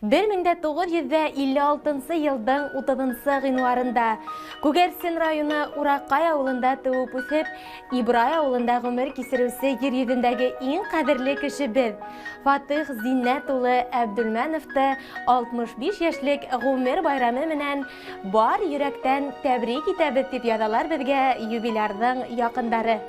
1956 йылдың 30 ғинуарында Күгәрсен районы Ураҡай ауылында тыуып үҫеп, Ибрай ауылында ғүмер кисереүсе ер йөҙөндәге иң ҡәҙерле кешебеҙ Фатих Зиннәт улы Әбделмәновты 65 йәшлек ғүмер байрамы менән бар йөрәктән тәбрик итәбеҙ, тип яҙалар беҙгә юбилярҙың яҡындары.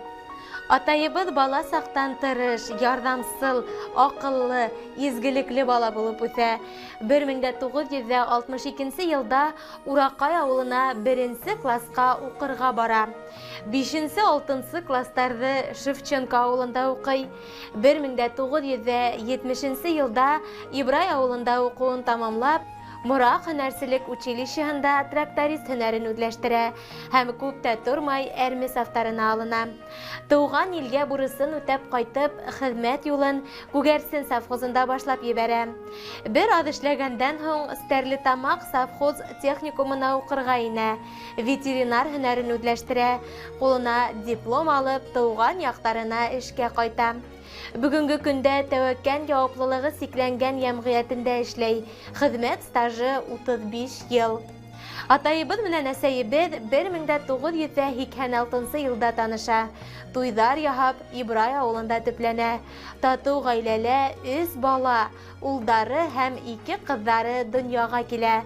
Атайыбыҙ бала саҡтан тырыш, ярҙамсыл, аҡыллы, изгелекле бала булып үҫә. 1962 йылда Ураҡай ауылына беренсе класҡа уҡырға бара. 5-6 кластарҙы Шевченко ауылында уҡый. 1970 йылда Ибрай ауылында уҡыуын тамамлап, Мораҡ һөнәрселек училищеһында тракторист һөнәрен үҙләштерә һәм күп тә тормай әрме сафтарына алына. Тыуған илгә бурысын үтәп ҡайтып, хеҙмәт юлын Күгәрсен совхозында башлап ебәрә. Бер аҙ эшләгәндән һуң Стәрлетамаҡ совхоз техникумына уҡырға инә, ветеринар һөнәрен үҙләштерә, ҡулына диплом алып, тыуған яҡтарына эшкә ҡайта. Бөгөнгө көндә тәүәккән яуаплылығы сикләнгән йәмғиәтендә эшләй. Хеҙмәт стажы 35 йыл. Атайыбыҙ менән әсәйебеҙ 1986 йылда таныша. Туйҙар яһап, Ибрай ауылында төпләнә. Татыу ғаиләлә 3 бала, улдары һәм 2 ҡыҙҙары донъяға килә.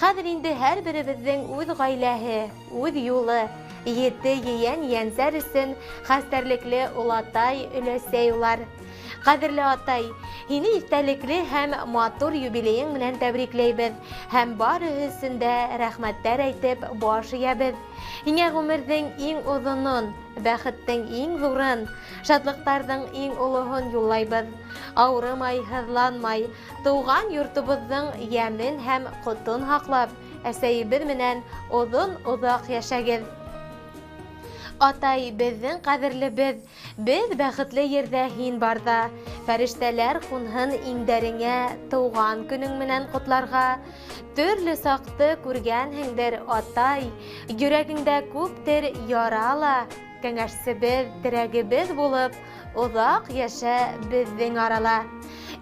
Хәҙер инде һәр беребеҙҙең үҙ ғаиләһе, үҙ юлы. 7 ейән ейәнсәр өсөн хәстәрлекле олатай, өләсәй улар. Ҡәҙерле атай, һине иҫтәлекле һәм матур юбилейың менән тәбрикләйбеҙ һәм барыһы өсөн дә рәхмәттәр әйтеп баш эйәбеҙ. Һиңә ғүмерҙең иң оҙонон, бәхеттең иң ҙурын, шатлыҡтарҙың иң олоһон юллайбыҙ. Ауырымай, һыҙланмай, тыуған йортобоҙҙоң йәмен һәм ҡотон һаҡлап, әсәйебеҙ менән оҙон-оҙаҡ йәшәгеҙ. Атай, беҙҙең ҡәҙерлебеҙ, беҙ бәхетле ерҙә һин барҙа. Фәрештәләр ҡунһын иңдәреңә тыуған көнөң менән ҡотларға. Төрлө саҡты күргәнһеңдер, атай, йөрәгеңдә күптер яра ла. Кәңәшсебеҙ, терәгебеҙ булып, оҙаҡ йәшә беҙҙең арала.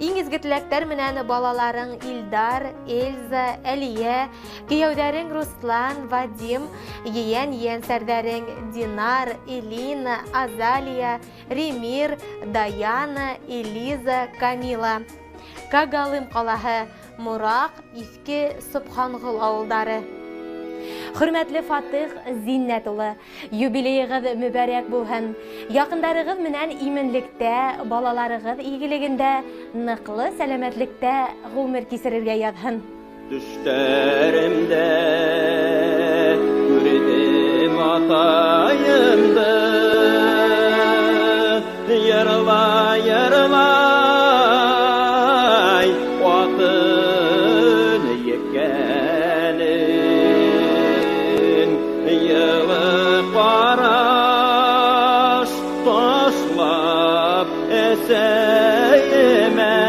Иң изге теләктәр менән балаларың Илдар, Эльза, Әлиә, кейәүҙәрең Руслан, Вадим, ейән ейәнсәрҙәрең Динар, Элина, Азалия, Ремир, Даяна, Элиза, Камила. Кагалым ҡалаһы, Мораҡ, Иҫке Собханғол ауылдары. Хөрмәтле Фатих Зиннәт улы, юбилейығыҙ мөбәрәк булһын. Яҡындарығыҙ менән именлектә, балаларығыҙ игелегендә, ныҡлы сәләмәтлектә ғүмер кисерергә яҙһын. Төштәремдә күрҙем атайымды, йырлай, йырлай, атын еккәнен. Йылы ҡараш ташлап әсәйемә,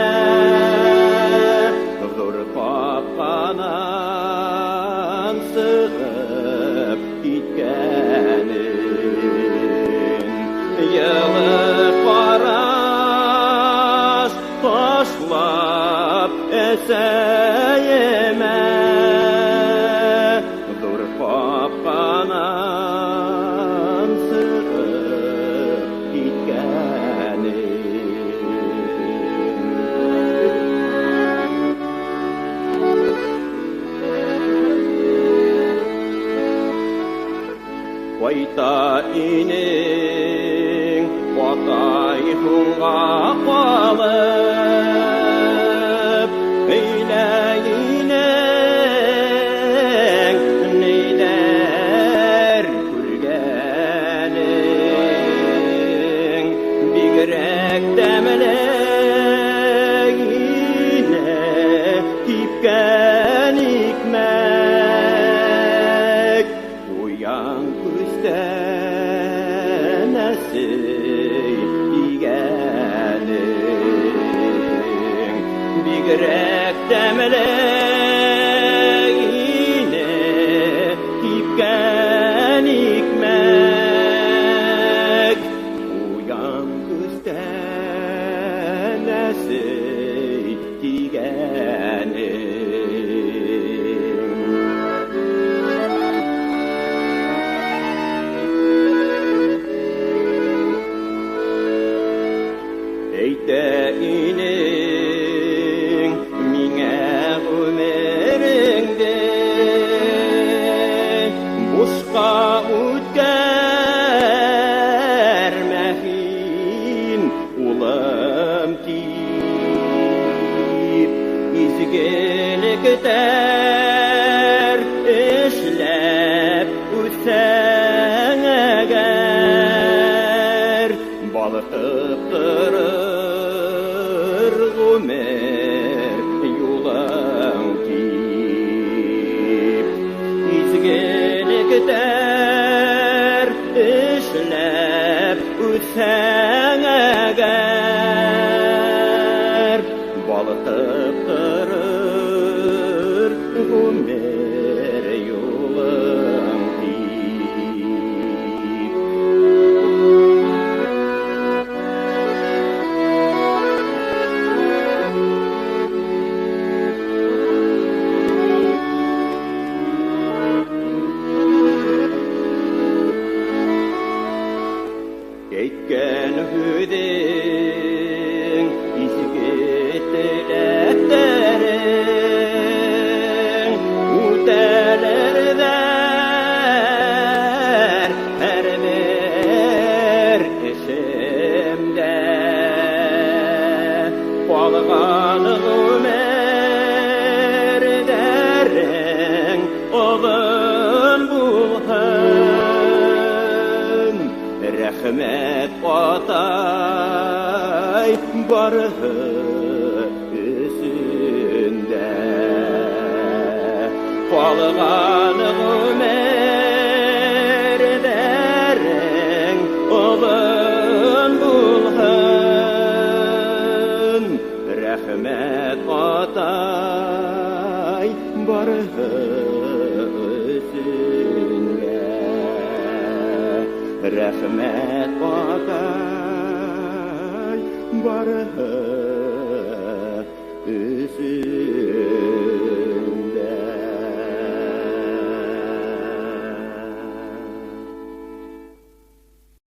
ҙур ҡапҡанан сығып киткәнен. Йылы ҡараш ташлап әсәйемә, ҙур ҡапҡанан сығып киткәнен. Ҡайта инең, атай һуңға ҡалып, һөйлә инең, ниҙәр күргәнең. Бигерәк тәмле ине кипкән икмәк, ҡуян күстән әсей тигәнең. Бигерәк тәмле ине кипкән икмәк, ҡуян күстән әсей тигәнең. Әйтә инең миңә ғүмереңде бушҡа үткәрмә һин, улым, тип. Изгелектәр эшләп үҫһәң әгәр, балҡып торор ғүмер юлың, тип. Изгелектәр эшләп үҫһәң әгәр, балҡып торор ғүмер юлың, тип. Әйткән һүҙең, изге теләктәрең үтәлерҙәр һәр бер эшемдә. Ҡалған ғүмерҙәрең оҙон булһын, рәхмәт, атай, барыһы өсөн дә. Ҡалған ғүмерҙәрең оҙон булһын, рәхмәт, атай, барыһы өсөн дә. Рәхмәт, атай, барыһы өсөн.